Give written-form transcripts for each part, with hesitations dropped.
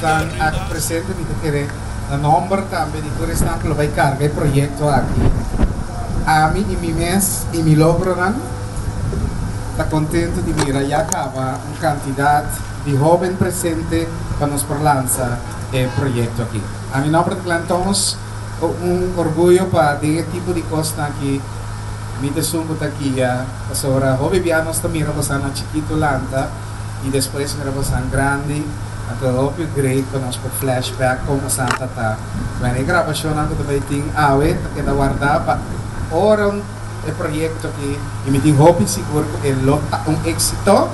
esnan aki presente, mi ta kere na nomber tambe di tur esnan ku lo bai karga e proyekto aki, ami i mi mes i mi logronan ta kontentu di mira ya kaba un kantidat di hoben presente pa nos por lansa e proyekto aki. Ami nomber ta Glenn Thomas, un orguyo pa den e tipo di kosnan aki mi ta esun ku ta guia pasobra hopi bia nos ta mira bosanan chikitu lanta i despues mira bosan grandi, anto hopi great pa nos por flashback kon bosan ta ta. Bueno, e grabashonnan ku ta bai tin awe ta keda wardá pa ora e proyekto aki i mi tin hopi sigur ku e lo ta un éksito.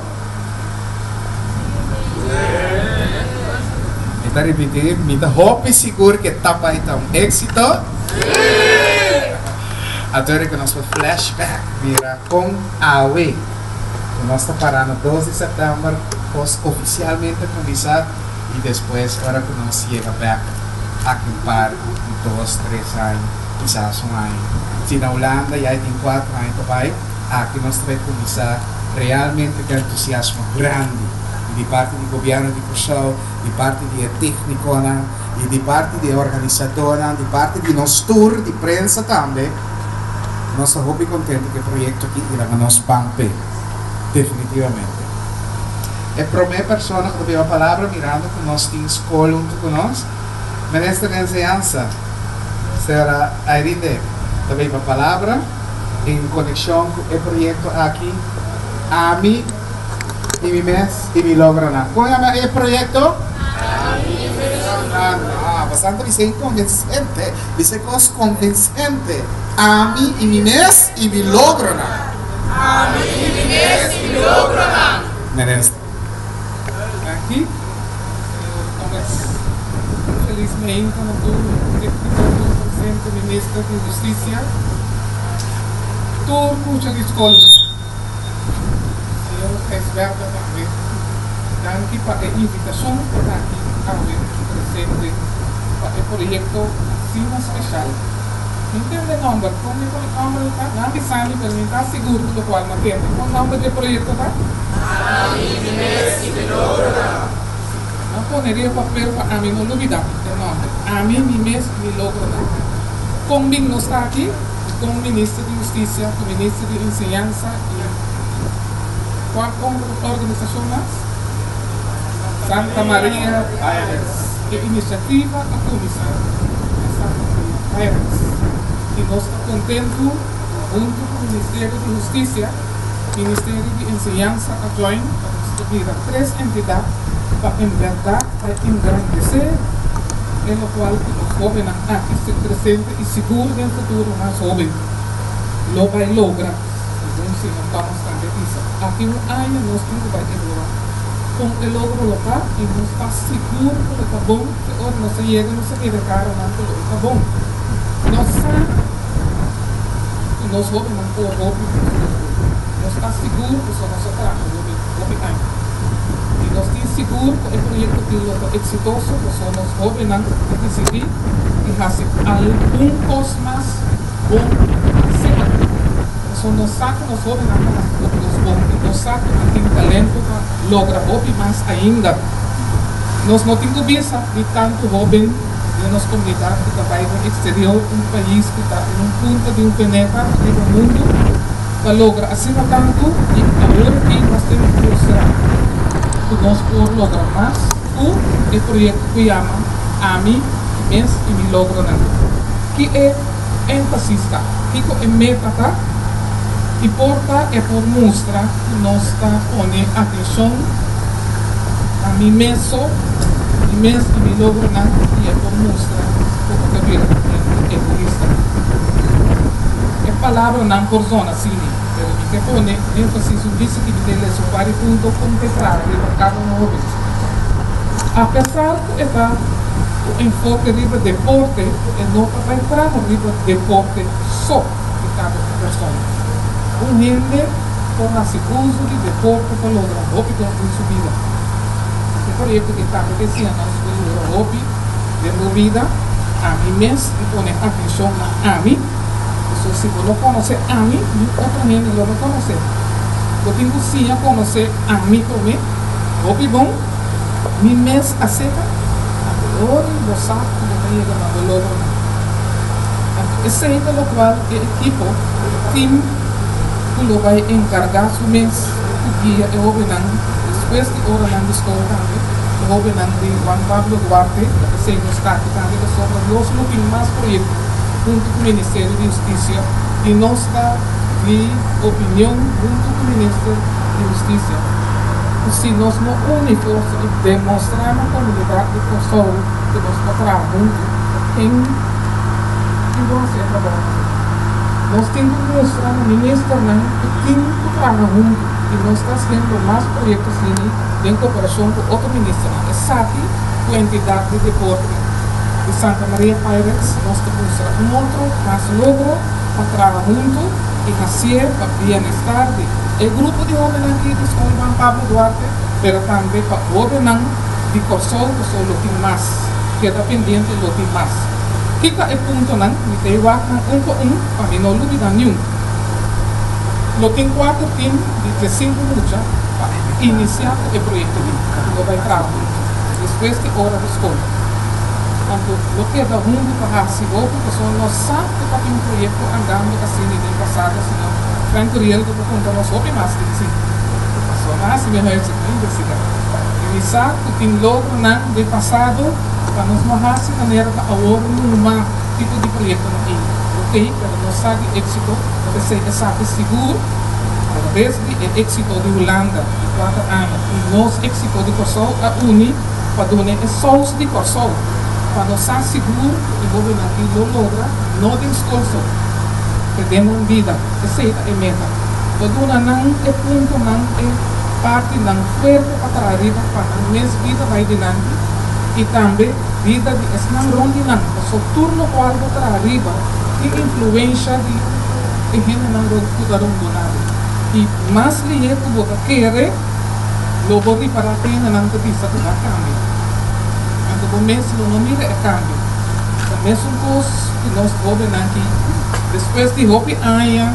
Mi ta ripití, mi ta hopi sigur ku e ta bai ta un éksito. Anto ora ku nos por flashback mira kon awe ku nos ta pará na dos di sèptèmber kos ofisialmente a kuminsá i despues ora ku nos yega bèk aki un par di dos, tres aña, kisas un aña. Si na Hulanda ya e tin kuater aña ta bai, aki nos ta bai kuminsá realmente ku entusiasmo grandi di parti di gobièrnu di Kòrsou, di parti di e téknikonan i di parti di e organisadónan, di parti di nos tur di prensa tambe. Nos ta hopi contento cu e proyecto aki y laga nos ban p'e. Definitivamente. E prome persona cu ta beba palabra mirando cu nos tin scol hunto cu nos, Minister di Enseñansa, Sra. Airinde, ta beba palabra en conexion cu e proyecto aki, Ami y mi mes y mi logronan. Con yama e proyecto? Ami y mi mes. Ah, bastante bisa inconvincente. Bisa e kos konvinsente, Ami i mi mes i mi logronan. Ami i mi mes i mi logronan. Minister. Danki, señor Thomas. Felis meinta na tur tékniko, tur presente, Minister di Hustisia, tur mucha di skol. Señor Gijsbertha tambe. Danki pa e invitashon pa ta aki awe presente pa e proyekto asina speshal. Mi tende nòmber, kon mi pone nòmber ta? Nan bisa mi pero mi no ta sigur ku lokual mi a tende. Kon nòmber di e proyekto ta? Ami mi mes i mi logronan. Nan pone riba papel pa ami no lubidá e nòmber. Ami mi mes i mi logronan. Kon bin nos ta aki? Kon Minister di Hustisia ku Minister di Enseñansa i kua organisashon mas? Santa Maria Pirates. E inisiativa a kuminsá na Santa Maria Pirates i nos ta kontentu huntu ku Ministerio di Hustisia, Ministerio di Enseñansa a join pa nos ta bira tres entidat pa en bèrdat bai engrandesé e lokual ku nos hóbennan aki presente i sigur den futuro mas hóben lo bai logra, segun señor Thomas tambe bisa. Aki un aña nos tin ku bai evaluá kon e logro lo ta i nos ta sigur ku lo ta bon te ora nos a yega nos a mira e karanan ku lo e ta bon. Nos sa ku nos hóbennan por hopi den futuro. Nos ta sigur pasobra nos a traha hopi hopi aña i nos tin sigur ku e proyekto aki lo ta eksitoso pasobra nos hóbennan a disidí i hasi algun kos mas bon asina. Pasobra nos sa ku nos hóbennan ta hasi hopi kos bon i nos sa ku nan tin talento pa logra hopi mas ainda. Nos no tin ku bisa di tantu hóben den nos komunidat ku ta bai den eksterior, un pais ku ta un punta di un planeta riba mundu, pa logra asina tantu i awor aki nos tin ku mustra ku nos por logra mas ku e proyekto ku yama Ami Mes i Mi Logronan. Ki e énfasis ta? Kiko e meta ta? I por ta e por mustra ku nos ta pone atenshon na mi mes so, mi mes i mi logronan i e por mustra ku bo ta bira un hende egoista. E palabranan por zona sini, pero mi ke pone énfasis un bisi ki mi te lesa un par di punto kon te traha riba kada un hoben. Apesar ku e ta ku enfoke riba deporte, e no ta bai traha riba deporte so di kada un persona. Un hende por hasi uso di deporte pa logra hopi kos den su bida. E proyekto ki tambe ta siña nos pa logra hopi den bo bida. Ami mes di pone atenshon na ami, pasobra si bo no konosé ami, niun otro hende lo no konosé. Bo tin ku siña konosé ami promé. Hopi bon, mi mes a seta. Ora bo sa ku bo ta yega na bo logronan. Anto esei ta lokual e ekipo, e tim ku lo bai enkargá su mes ku guia e hóbennan despues di oranan di skol tambe, e hóbennan di Juan Pablo Duarte, ta p'esei nos ta aki tambe pasobra nos lo tin mas proyekto huntu ku Ministerio di Hustisia i nos ta di opinion huntu ku Minister di Hustisia ku si nos no uni forsa i demostrá na komunidat di Kòrsou ku nos ta traha huntu, ken tin ku hasi e trabou nan? Nos tin ku mustra na ministernan ku tin ku traha huntu i nos ta hasiendo mas proyekto asini den koperashon ku otro ministernan. Esaki ku entidat di deporte di Santa Maria Pirates nos ta mustra un otro mas logro pa traha huntu i hasié pa bienestar di e grupo di hóbennan aki di Skol Juan Pablo Duarte, pero tambe pa hóbennan di Kòrsou pasobra lo tin mas, keda pendiente lo tin mas. Kita e puntonan, mi ta e wak nan un pa un pa mi no lubidá niun. Lo tin kuater tim di 35 mucha pa inisiá ku e proyekto di ku lo bai traha huntu despues di ora di skol. Anto lo keda huntu pa hasi hopi pasobra nos sa ku ta tin un proyekto andando asina den pasado, señor Frank Curiel ku por konta nos hopi mas di esei. Pasobra nan hasi mi huiswerk, mi investigá. I mi sa ku tin logronan den pasado pa nos no hasi manera ta awor numa tipo di proyektonan ei. Okey, pero nos sa di éksito, ta p'esei esaki sigur atrabes di e éksito di Hulanda di kuater aña i nos éksito di Kòrsou a uni pa duna e sous di Kòrsou pa nos sa sigur ku e hóbennan aki lo logra no den skol so, pero den nan bida. Esei ta e meta. Lo duna nan e puntonan, e partinan fuerte pa traha riba pa nan mes bida bai dilanti i tambe bida di esnan rond di nan, paso tur lokual bo traha riba tin influensha di e hendenan rond ku ta rondona bo. I mas lihé ku bo ta kere, lo bo ripará ku hendenan ta bisa ku bo a kambia. Anto bo mes lo no mira e kambio. Ta mesun kos ku nos hóbennan ki despues di hopi aña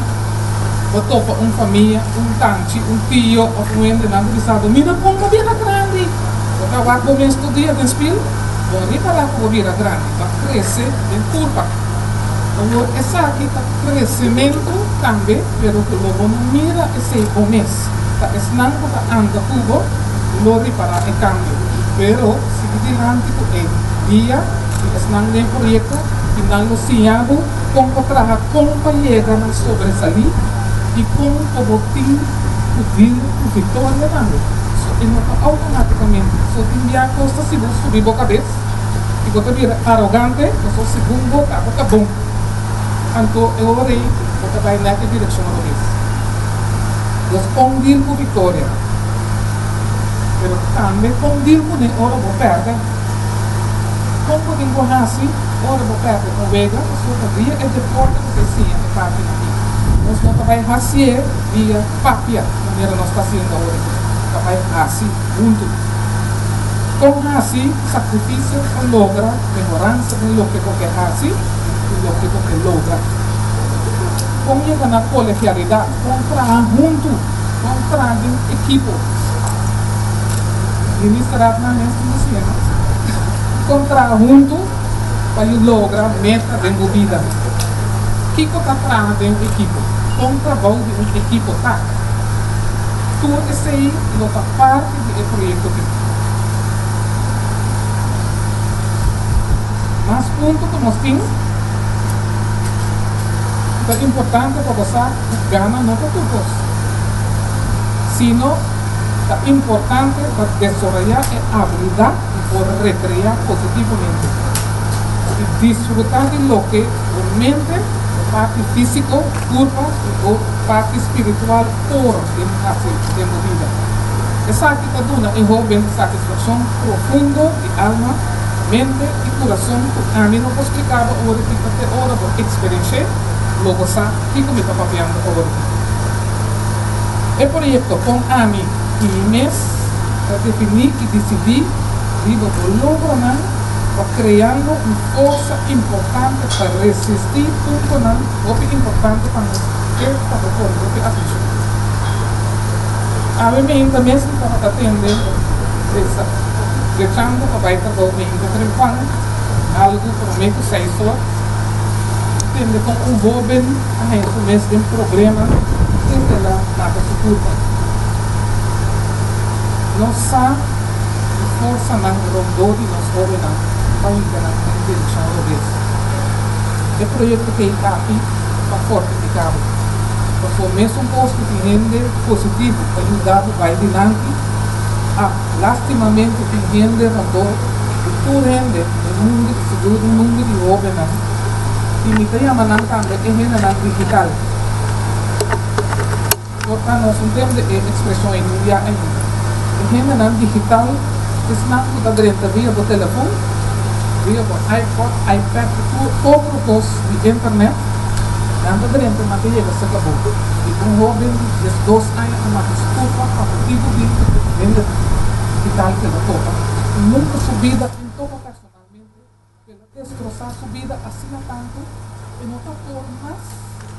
bo topa un famia, un tanchi, un tio òf un hende nan ta bisa bo, Mira kon bo bira grandi! Bo ta wak bo mes tur dia den spil, bo ripará ku bo bira grandi, bo a krese den kurpa. Awor esaki ta kresementu tambe, pero ku lo bo no mira esei bo mes. Ta esnan ku ta anda ku bo lo ripará e kambio. Pero sigui dilanti ku e guia di esnan den proyekto i nan lo siña bo kon pa traha, kon pa yega na sobresalí i kon pa bo tin ku deal ku viktoria tambe. So e no ta outomátikamente. So tin bia kos ta si bo subi bo kabes i bo ta bira arogante pasobra segun bo ta bo ta bon. Anto e ora ei bo ta bai nèt e direkshon robes. Nos kon deal ku viktoria, pero tambe kon deal kuné ora bo pèrdè. Kon bo tin ku hasi ora bo pèrdè un wega? Pasobra via e deporte bo ta siña e partinan ei. Nos no ta bai hasié via papia manera nos ta hasiendo awor aki. Ta bai hasi huntu. Kon hasi sakrifisio pa logra mehoransa den loke bo ke hasi i loke bo ke logra? Kon yega na kolegialidat? Kon traha huntu? Kon traha den ekipo? Minister Adnan mes tin disié nos. Kon traha huntu pa yu logra meta den bo bida? Kiko ta traha den un ekipo? Kon trabou di un ekipo ta? Tur esei lo ta parti di e proyekto ki. Mas punto ku nos tin, ku ta importante pa bo sa ku gana no ta tur kos, sino ta importante pa desaroyá e abilidat di por rekreá positivamente i disfrutá di loke bo mente, bo parti físiko, kurpa i bo parti spiritual por den hasi den bo bida. Esaki ta duna e hóben satisfakshon profundo di alma, mente i kurason ku ami no por splika bo awor aki pa te ora bo eksperensh'é lo bo sa kiko mi ta papiando awor aki. E proyekto Kon Ami i Mi Mes ta definí i disidí riba bo logronan pa kreando un forsa importante pa resistí puntonan hopi importante pa nos ke pa bo pone hopi atenshon. Awe meinta mes mi tabata tende resa. Drechando pa bai trabou mainta trempan, algu promé ku seis or, tende kon un hóben a haña su mes den problema te ku el a mata su kurpa. Nos sa ku forsanan rondó di nos hóbennan ta hinka nan den direkshon robes. E proyekto kei aki pa fortifiká bo. Pasobra mesun kos ku tin hende positivo pa yuda bo bai dilanti, a lastimamente tin hende rondó di tur hende den mundu i sigur den mundu di hóbennan i mi ta yama nan tambe e hendenan digital. Por ta nos un tende e ekspreshon ei un bia ainda. E hendenan digital esnan ku ta drenta via bo telefon, via bo iPod, iPad i tur otro kos di internet, nan ta drenta nan ta yega serka bo. I un hóben di diesdos aña a mata su kurpa pa motibu di hende digital ku el a topa. Nunka su bida tin topa personalmente. El a destrosá su bida asina tantu, e no ta por mas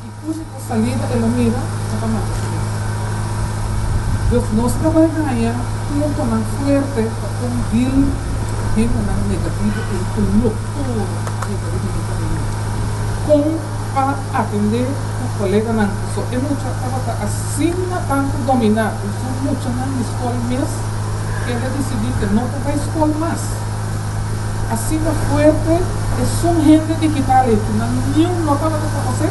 i úniko salida el a mira ta pa mata su mes. Dus nos ta bai haña puntonan fuerte pa kon dil hendenan negativo ei ku lo por yega riba mi kaminda. Kon pa atendé ku koleganan paso e mucha tabata asina tantu dominá ku su muchanan di skol mes el a disidí ke no ta bai skol mas. Asina fuerte esun hende digital ei ku nan niun no tabata konosé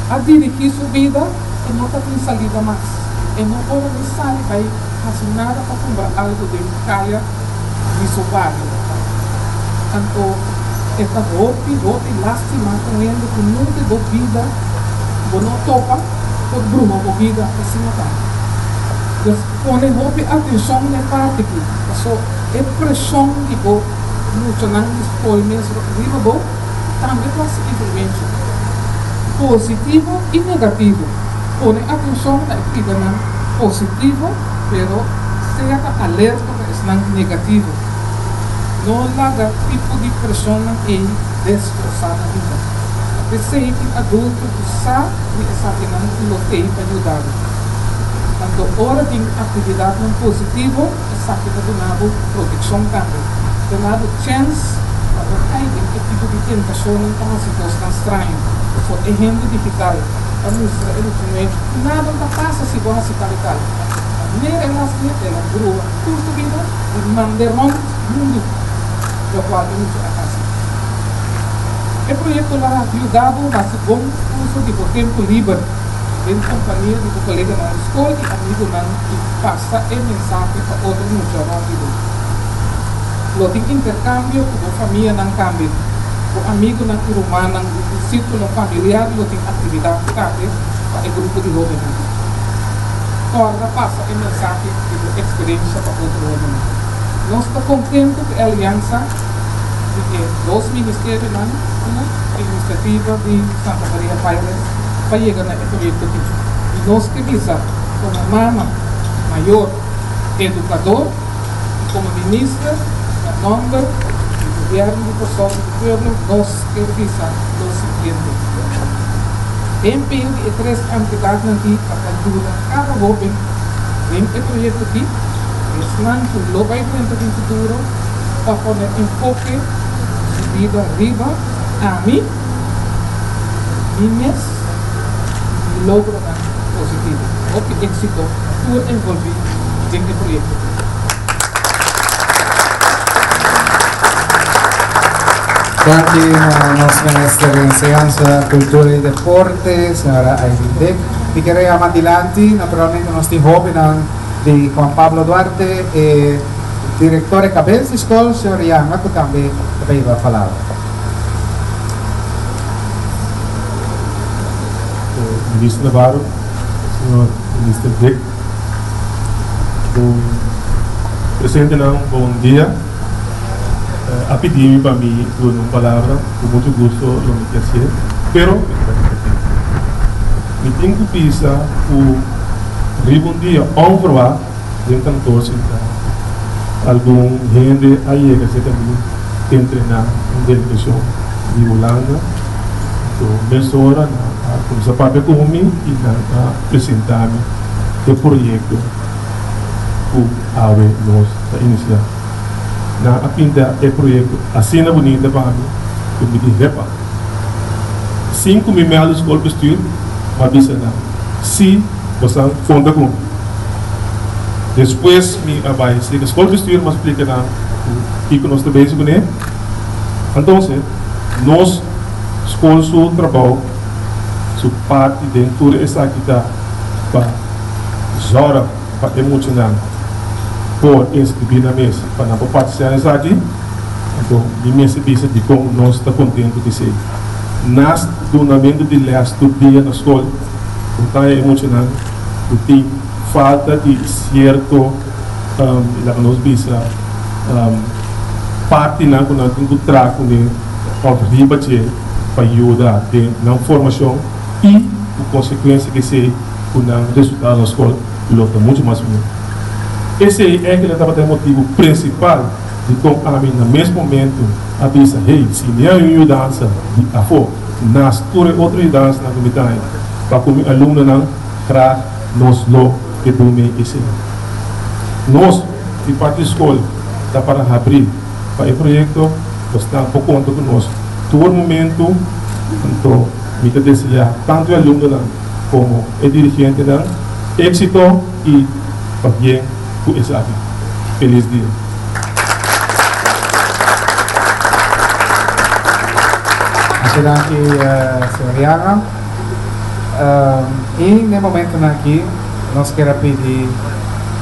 a dirigí su bida e no ta tin salida mas. E no por ni sali bai hasi nada pa kumpra algu den kaya di su bario. Anto e ta hopi hopi lástima ku hende ku nunka bo bida bo no topa por bruma bo bida asina tantu. Dus pone hopi atenshon na e parti aki paso. E preshon di bo muchanan di skol mes riba bo tambe por hasi influensha, positivo i negativo. Pone atenshon na e pidanan positivo, pero sea ta alerta pa esnan negativo. No laga tipo di preshonnan ei destrosá bo bida. P'esei tin adulto ku sa di esakinan i lo t'ei pa yuda bo. Anto ora tin aktividatnan positivo, Esaki ta duna bo protekshon tambe. Duna bo chèns pa no kai den e tipo di tentashonnan pa hasi kosnan straño. For e hende digital ta mustra e rukuné ku nada no ta pasa si bo hasi tal i tal. Manera el hasié, el a brua tur su bida i mand'é rònt mundu, lokual e mucha a hasi. E proyekto lo a yuda bo hasi bon uso di bo tempu liber den kompania di bo koleganan di skol i amigunan i pasa e mensahe pa otro mucha rònt di bo. Lo tin interkambio ku bo famianan tambe, bo amigunan i rumannan di un sírkulo familiar lo tin aktividat tambe pa e grupo di hóbennan. Kòrda pasa e mensahe di bo eksperensha pa otro hóbennan. Nos ta kontentu ku e aliansa di e dos ministerionan ku e inisiativa di Santa Maria Pirates pa yega na e proyekto aki. I nos ke bisa komo mama, mayor, edukador i komo minister na nòmber di gobièrnu di Kòrsou i di pueblo nos ke bisa lo siguiente, E empeño di e tres entidatnan aki ta pa yuda kada hóben den e proyekto aki i esnan ku lo bai drenta den futuro pa pone enfoke su bida riba ami, mi mes i mi logronan positivo. Hopi éxito na tur envolví den e proyekto aki. Danki na nos Minister di Enseñansa, Kultura i Deporte, señora Aileen Dick. Mi kere yama dilanti, naturalmente nos tin hóbennan di Juan Pablo Duarte, e direktor e kabes di skol, señor Yanga, ku tambe ta bay hiba palabra. Minister Navarro, señor Minister Dick, bon presentenan bon dia. A pidi mi pa mi duna un palabra, ku mucho gusto lo mi ke hasié, pero mi ta bai repetí. Mi tin ku bisa ku riba un dia onverwacht den kantor sinta algun hende a yega serka mi entrená un delegashon di Hulanda. Anto mesora nan a kuminsá papia ku mi i nan a presentá mi e proyekto ku awe nos ta inisiá. Nan a pinta e proyekto asina bunita pa mi ku mi di hepa. Sin ku mi mèldu skolbestuur, mi a bisa nan, Si, bosan konta ku mi. Despues mi a bai serka skolbestuur, mi a splika nan ku kiko nos ta bezig kuné. Entonces, nos skol su trabou, su parti den tur esaki ta pa zòrg pa e muchanan por inskribí nan mes pa nan por partisipá na esaki. Anto mi mester bisa dikon nos ta kontentu ku esei. Nas dunamentu di lès tur dia na skol, bo ta haña e muchanan ku tin falta di sierto, laga nos bisa, partinan ku nan tin ku traha kuné òf riba dje pa yuda den nan formashon i ku konsekuensia ku esei ku nan resultado na skol lo ta muchu mas mihó. Esei enkele tabata e motibu prinsipal dikon ami na mes momentu a bisa, Hey, si mi haña un yudansa di afó nas tur e otro yudansanan ku mi ta haña pa ku mi alumnonan, graag nos lo ke duna esei. Nos di parti skol ta para habrí pa e proyekto, nos ta por konta ku nos tur momentu, anto mi ta deseá tantu e alumnonan komo e dirigentenan éksito i pabien ku esaki. Felis dia. Masha danki señor Janga. I n'e momentonan aki nos kier a pidi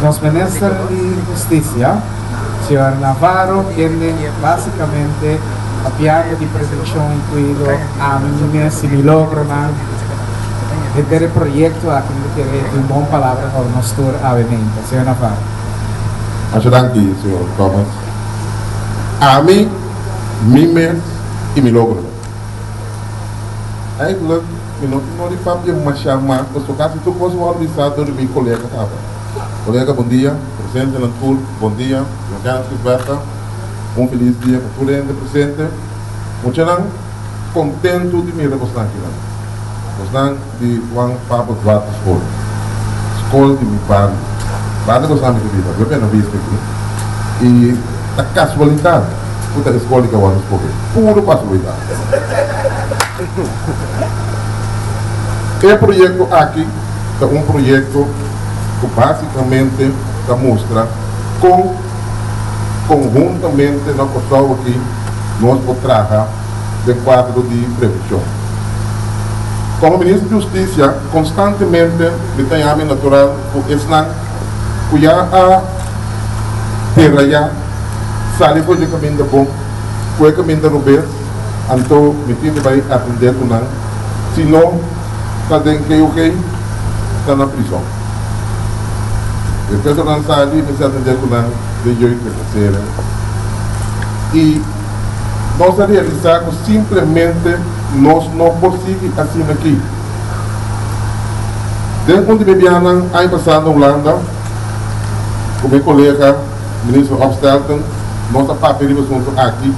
nos minister di Husticia, señor Navarro, kende basicamente papiando di prevencion y cuido, ami mi mes y mi logronan, henter e proyecto aki mi ta kere di un bon palabra pa nos tur awe meinta. Señor Navarro. Masha danki, señor Thomas. Ami, mi mes y mi logronan. Eigenlijk, mi no tin nodi papia masha mas, pasobra kasi tur kos wòrdu bisá dor di mi kolega kaba. Kolega, bon dia. Presentenan tur, bon dia. Señor Kenneth Gijsbertha, un felis dia pa tur hende presente. Muchanan, kontentu di mira bosnan akinan. Bosnan di Juan Pablo Duarte Skol, skol di mi bario. Banda bosnan mi ta biba, biba Buena Vista aki. I ta kasualidat ku ta e skol di ke wòrdu skohe. Puru kasualidat. E proyekto aki ta un proyekto ku básikamente ta mustra kon konhuntamente na Kòrsou aki nos por traha den kuadro di prevenshon. Komo Minister di Hustisia konstantemente mi ta yami natural ku esnan ku ya a derayá sali for di e kaminda bon ku e kaminda robes, anto mi tin di bai atendé ku nan, si no ta den KOK, ta na prizòn. Despues ku nan sali, mi sa atendé ku nan den jeugdreclassering. I nos a realisá ku simplemente nos no por sigui asina aki. Den un di mi biahanan aña pasá na Hulanda ku mi kolega Minister Opstelten, nos a papia riba asuntu aki.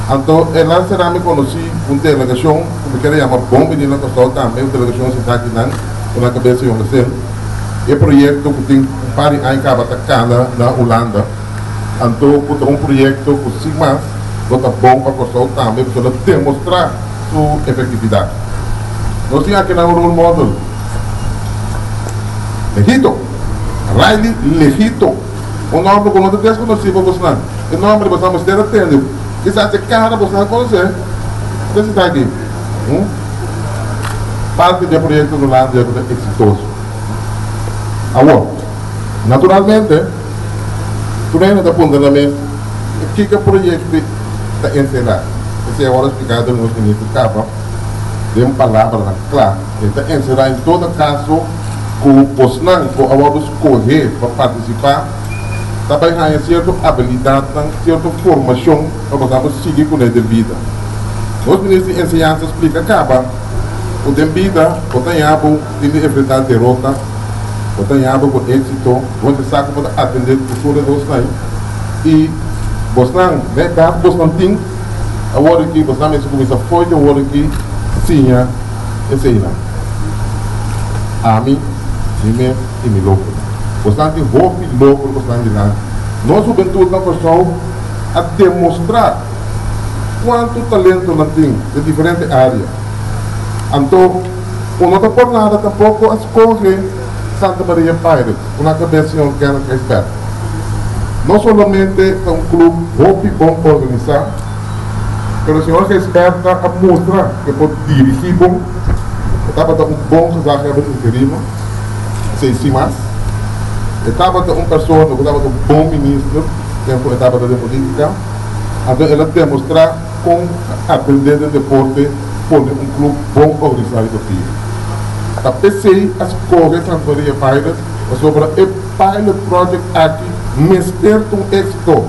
Anto el a sera mi konosí un delegashon ku mi kier a yama bon bini na Kòrsou tambe, un delegashon sintá akinan ku na kabesa Jong Lesel. E proyekto ku tin un par di aña kaba ta kana na Hulanda, anto ku ta un proyekto ku sin mas lo ta bon pa Kòrsou tambe pasobra lo demostrá su efektividat. Nos tin akinan un role model, Legito, Riley Legito. Un nòmber ku no ta deskonosí pa bosnan. E nòmber di bosnan mester a tende. Kisas e kara bosnan a konosé. Ken si ta aki? Un parti di e proyekto Rolando ya ku ta eksitoso. Awor, naturalmente, tur hende ta puntra nan mes, kiko e proyekto ta enserá? Esei awor a spliká dor nos minister kaba den palabranan kla. E ta enserá en todo kaso ku bosnan ku a wòrdu skohé pa partisipá ta bai haña sierto abilidatnan, sierto formashon pa bosnan por sigui kuné den bida. Nos Minister di Enseñansa splika kaba ku den bida bo ta haña bo tin di enfrentá derota, bo ta haña bo ku éksito, bo mester sa ku bo ta atendé ku tur e dosnan i bosnan, na edat ku bosnan tin awor aki, bosnan mester kuminsá fo'i di awor aki siña eseinan. Ami, mi mes i mi logro. Bosnan tin hopi logro bosnan dilanti. Nos hubentut na Kòrsou. a demostrá kuantu talento nan tin den diferente área. Anto un no ta por nada tampoko a skohe Santa Maria Pirates ku na kabes señor Kenneth Gijsbert. No solamente ta un klub hopi bon organisá, pero señor Gijsbert a mustra ku e por dirigí bon. E tabata un bon gezaghebber interino, esei sin mas. E tabata un persona ku tabata un bon minister tempu e tabata den politica. Anto el a demostrá kon atendé den deporte, pone un klub bon organisá riba pia. Ta p'esei a skohe Santa Maria Pirates pasobra e pilot project aki mester ta un éksito.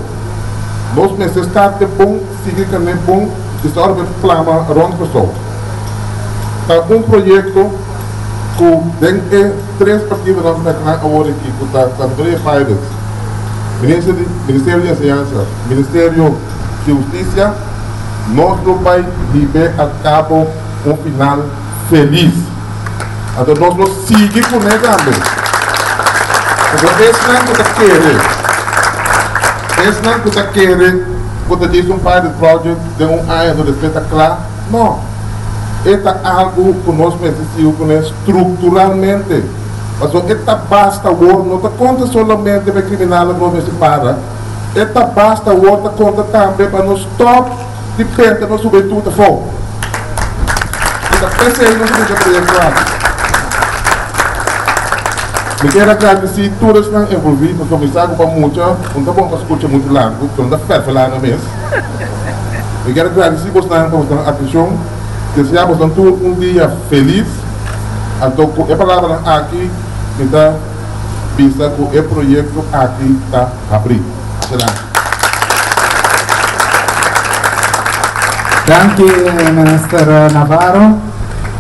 Nos mester start e bon, sigui kané bon i sa ora bo plama rònt Kòrsou. Ta un proyekto ku den e tres partidonan ku ta kla awor aki ku ta Santa Maria Pirates, Ministerio di Ministerio di Enseñansa, Ministerio di Hustisia, nos lo bai hib'é a kabo un final felis. Anto nos lo sigui kuné tambe. Pasobra esnan ku ta kere, esnan ku ta kere ku ta djis un pilot project den un aña anto despues ta kla, no. E ta algu ku nos mester sigui kuné strukturalmente. Pasobra e ta basta awor, no ta konta solamente pa e kriminalnan ku nos mester para, e ta basta awor ta konta tambe pa nos stòp di penta nos hubentut afó. I ta p'esei nos a kuminsá proyekto aki. Mi kier a gradisí tur esnan envolví pasobra mi sa ku pa mucha no ta bon pa skucha muchu largu, pasobra no ta fèrfelá nan mes. Mi kier a gradisí bosnan pa bosnan atenshon. Deseá bosnan tur un dia felis. Anto ku e palabranan aki mi ta bisa ku e proyekto aki ta habrí. Adelante. Danki Minister Navarro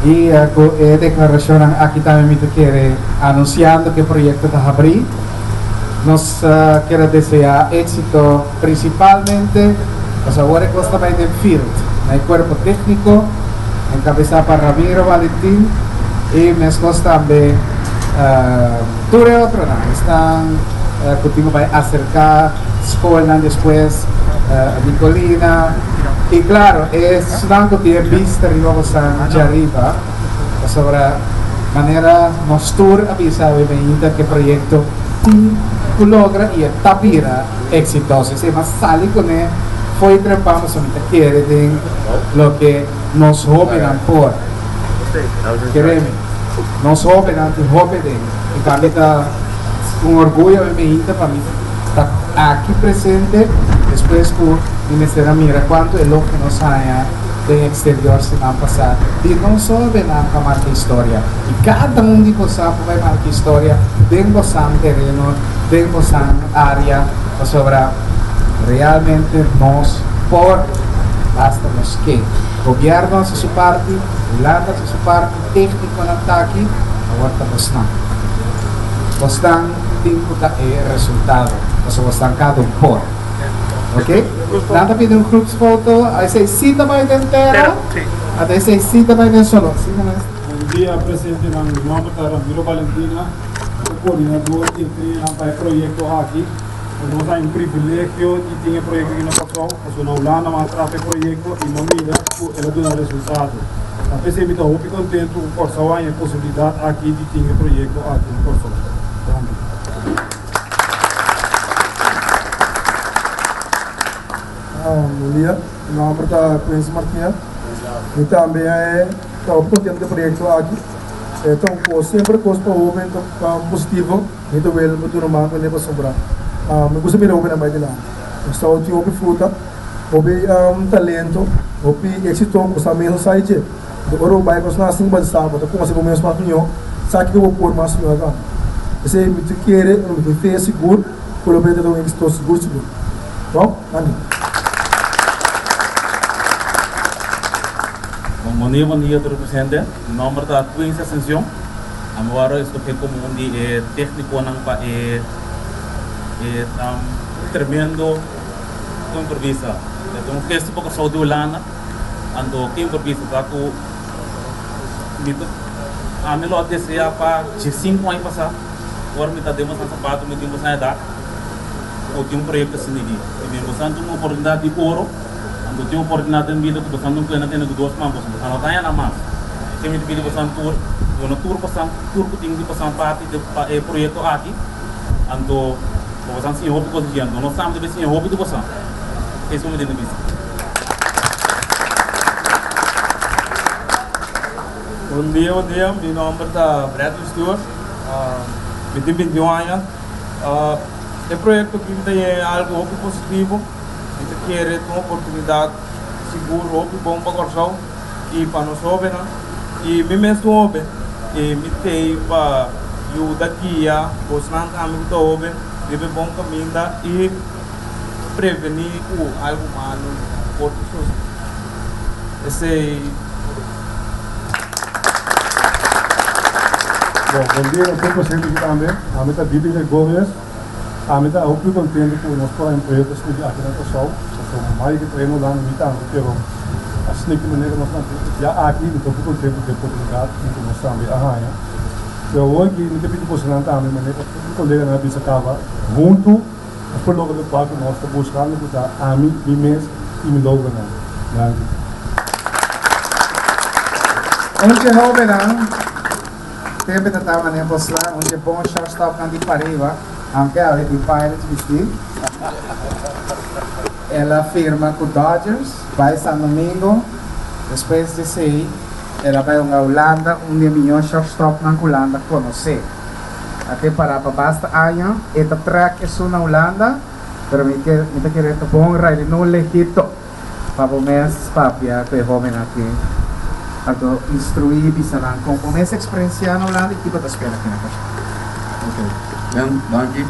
y cu e declaracionnan aki tambe mi ta kere anunciando cu e proyecto ta habri. Nos kier a desea exito principalmente pasobra awor e cos ta bay den field na e cuerpo tecnico encabeza pa Ramiro Valentin y mescos tambe tur e otronan esnan cu tin cu bay acerca scolnan despues Nicolina y claro esnan cu tin e bista riba bosan djariba pasobra manera nos tur a bisa awe mainta cu e proyecto tin cu logra y e ta bira exitoso esey mas sali cune fo'i trempan pasobra mi ta kere den loke nos hobennan por keremi nos hobennan tin hopi den y pa mi ta un orguyo awe mainta pa mi ta aki presente despues cu mi mester a mira cuanto elogio nos haña den exterior siman pasa di nos hobennan pa marca historia y cada un di bosan por bay marca historia den bosan tereno den bosan area pasobra realmente nos por basta nos ke. Gobierno haci su parti, Hulanda haci su parti, tecniconan ta aki, awor ta bosnan. Bosnan tin cu ta e resultado, pasobra bosnan cada un por. Ok? Nan ta pidi un groepsfoto, esey si ta bay den tera, ata esey si ta bay den solo. Asina mes. Bon dia presentenan, mi nomber ta Ramiro Valentina, mi ta coordinador di e trainernan pa e proyecto aki. Nos a un privilegio di tin e proyecto aki na Kòrsou, pasobra na Hulanda mas atrás e proyecto y no mira cu el a duna resultado. Ta p'esei mi ta hopi contento cu Kòrsou a haña e posibilidad aki di tin e proyecto aki na Kòrsou. Danki. Bon dia, mi nomber ta Quincy Martina. Mi tambe ta hopi contento cu e proyecto aki. E ta un cos, semper cos pa hoben ta positivo. Mi ta wele pa duna man kuné pasobra mi gusta mira hopi nan bai dilanti. Nos ta tin hopi fruta, hopi talento, hopi éksito ku sa mes no sa dje. Enton ora bo bai ku esnan asin bo ta sa, bo ta konosé bo mes mas mihó, sa kiko bo por mas mihó tambe. P'esei mi ta kere, mi tin fe sigur ku lo bai ta un éksito sigur sigur. Bon, danki. Bon dia, bon dia tur presente. Mi nomber ta Quincy Ascension. Ami wòrdu eskohé komo un di e téknikonan pa e e tremendo improvisa. E ta un gesto pa Kòrsou di Hulanda, anto ke improvisa ta ku mi ta ami lo a deseá pa diesinku aña pasá ora mi ta den bosan sapato mi tin bosan edat. ku tin un proyekto asina aki. I bin boso tin un oportunidat di oro, anto tin oportunidat den bida ku boso no keda tene ku dos man, pasobra boso no ta haña nan mas. Esei mi ta pidi boso tur, duna tur boso, tur ku tin di boso parti pa e proyekto aki, anto pa boso siña hopi kos di dje. Anto nos tambe ta bin siña hopi di boso. Esei mi tin di bisa. Bon dia, bon dia. Mi nomber ta Bradley Stewart. Mi tin 21 aña. E proyecto aki mi ta yega algo hopi positivo. Mi ta kere ta un oportunidad sigur hopi bon pa Kòrsou i pa nos hóbennan. I mi mes ta un hóben i mi t'ei pa yuda guia bosnan tambe ku ta hóben riba e bon kaminda i prevení ku algu malu por sosodé. Esei. Bon, bon dia na tur presente aki tambe. Ami ta Bibi Gregorius. Ami ta hopi contento cu nos por a empresa ta sneaky aki na Curaçao. Pasobra mai ki trae Holanda mi tambe, pero a sneaky manera nos nan tin ya aki. Mi ta hopi contento cu e oportunidad cu nos tambe a haña. Pero awor aki mi ta pidi bosonan tambe manera tur mi coleganan a bisa caba hunto nos por logra locual cu nos ta buscando cu ta ami, mi mes y mi logronan. Danki. Un dje hobennan tempe ta taba den Bosla, un dje bon shortstopnan di pariba, aunke awe tin Pirates bisti. El a firma ku Dodgers, bai San Domingo, despues di esei el a bai hunga Hulanda, un di e mihó shortstopnan ku Hulanda konosé. A ke pará pa basta aña, e ta trèk esun na Hulanda, pero mi ke mi ta kere ta bon Riley no lehito pa bo mes papia ku e hóben aki. Anto instruí bisa nan kon bo mes eksperensiá na Hulanda i kiko ta spera aki na Kòrsou. Ok, Ben, danki.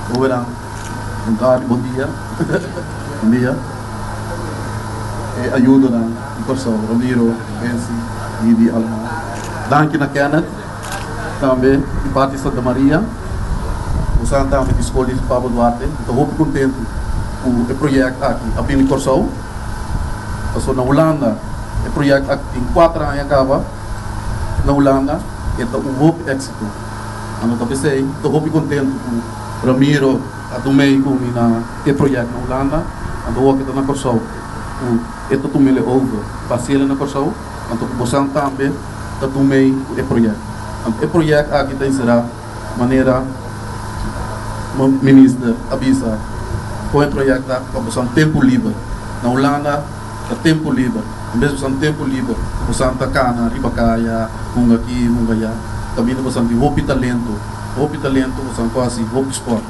Hóbennan, bon tardi, bon dia. Bon dia. E ayudonan di Kòrsou, Ramiro, Bensi, Didi, Alma. Danki na Kenneth tambe di parti Santa Maria. Bosan tambe di skol di Pablo Duarte. Mi ta hopi kontentu ku e project aki a bini Kòrsou. Pasobra na Hulanda e project aki tin kuater aña kaba na Hulanda e ta un hopi éksito. Ando ta p'esei ta hopi kontentu ku Ramiro a tum'ei ku mi na e project na Hulanda. Anto wak e ta na Kòrsou ku e ta tum'el e over pa hasiel na Kòrsou. Anto ku bosan tambe ta tum'ei ku e project. Anto e project aki ta enserá manera Minister a bisa kon e project ta pa bosan tempu liber. Na Hulanda ta tempu liber. En bes bosan tempu liber bosan ta kana riba kaya, hunga aki, hunga aya. Kaminda bosan tin hopi talento, hopi talento bosan por hasi hopi sport.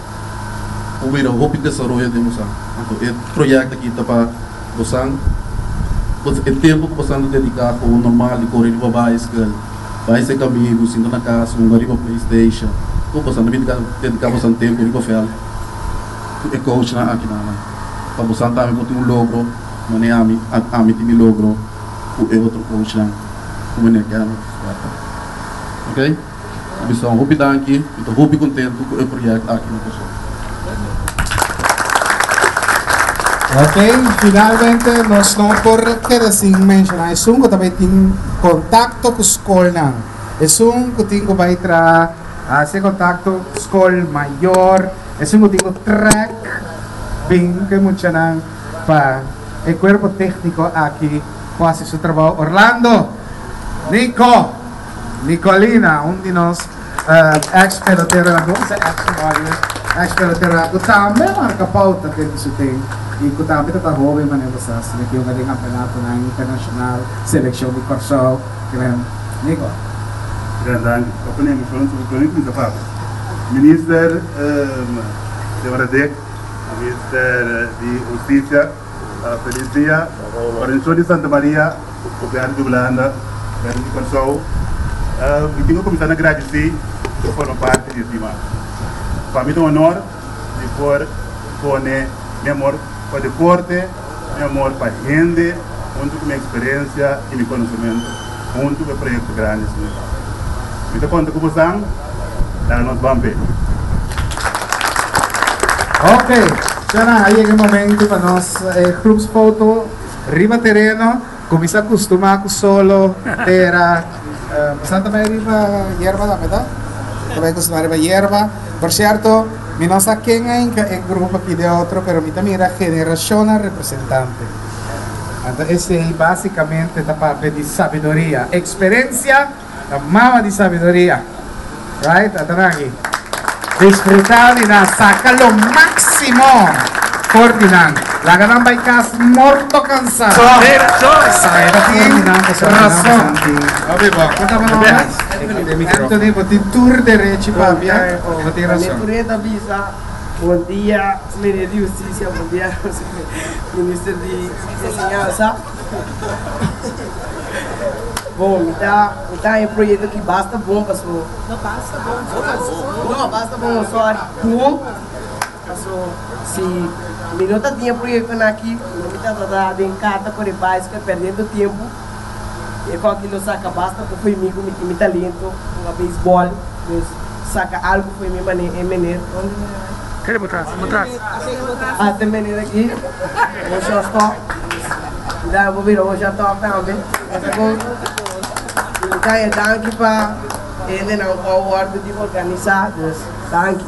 Por mira hopi desaroyo den bosan. Anto e proyekto aki ta pa bosan, e tempu ku bosan ta dediká ku normal di kore riba baiskel, bai seka amigu, sinta na kas, hunga riba playstation, tur bosan ta bin dediká bosan tempu riba vèlt ku e coachnan aki nan. Pa bosan tambe por tin un logro manera ami ami tin mi logro ku e otro coachnan ku meneer Kenneth Huerta. Ok, mi bisa un hopi danki, mi ta hopi kontentu ku e project aki na Kòrsou. Ok, finalmente nos no por keda sin menshoná esun ku ta bai tin kontakto ku skolnan. Esun ku tin ku bai traha hasi kontakto skol mayor, esun ku tin ku trèk bin ku e muchanan pa e kuerpo tékniko aki por hasi su trabou. Orlando! Nico! Nicolina, un di nos ex peloteronan, ku sa ex Warriors, ex peloteronan ku tambe a marka pouta den su ten i ku tambe ta ta hoben manera bo sa asina ki hunga den kampeonatonan internashonal, selekshon di Kòrsou. Nico. Gran danki. Pa pone emoshon su ku kuminsa papia. Minister Señora Dick, Minister di Hustisia, Felis dia. Organisashon di Santa Maria, Gobièrnu di Hulanda, Gobièrnu di Kòrsou, mi tin ku kuminsá na gradisí pa forma parti di e tim aki. Pa mi ta un honor di por pone mi amor pa deporte, mi amor pa hende huntu ku mi eksperensia i mi konosementu huntu ku e proyekto grandi asina aki. Mi ta konta ku bosan, laga nos ban p'e. Ok, Shana, a yega e momento pa nos e groepsfoto riba tereno. Cuminsa custuma cu solo, tera. Bosan ta bay riba yerba tambe, ta? Ta bay custuma riba yerba. Por cierto. Mi no sa ken a hinka e grupo aki den otro, pero mi ta mira generashonnan representante. Anto esei básikamente ta papia di sabiduria. Eksperensia ta mama di sabiduria. Right? Ata nan aki. Disfrutá di nan. Saka lo máksimo for di nan. Laga nan bai kas morto kansá. Rason. Kon ta bo nomber? Anthony, bo tin tur derechi papia. Bo tin rason. Bon dia, Minister di Hustisia, bon dia, Minister di Enseñansa. Bon, mi ta, mi ta haña e proyekto aki basta bon paso. No basta bon, No, basta bon, sorry. Bon, paso si mi no ta tin e proyektonan aki, no mi tabata den kata kore baisikèl perdiendo tempu. E kòki lo saka basta ku fo'i mi ku mi tin mi talento hunga beisbòl, dus saka algu fo'i mi mane e meneer donde meneer ai? Kere bo tras, bo tras. Ah te meneer aki, un shortstop, mi ta bo bira un shortstop tambe, esa kon. Mi ta haña danki pa hendenan ku a wòrdu di organisá, dus danki.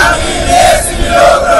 Ami mes mi logro!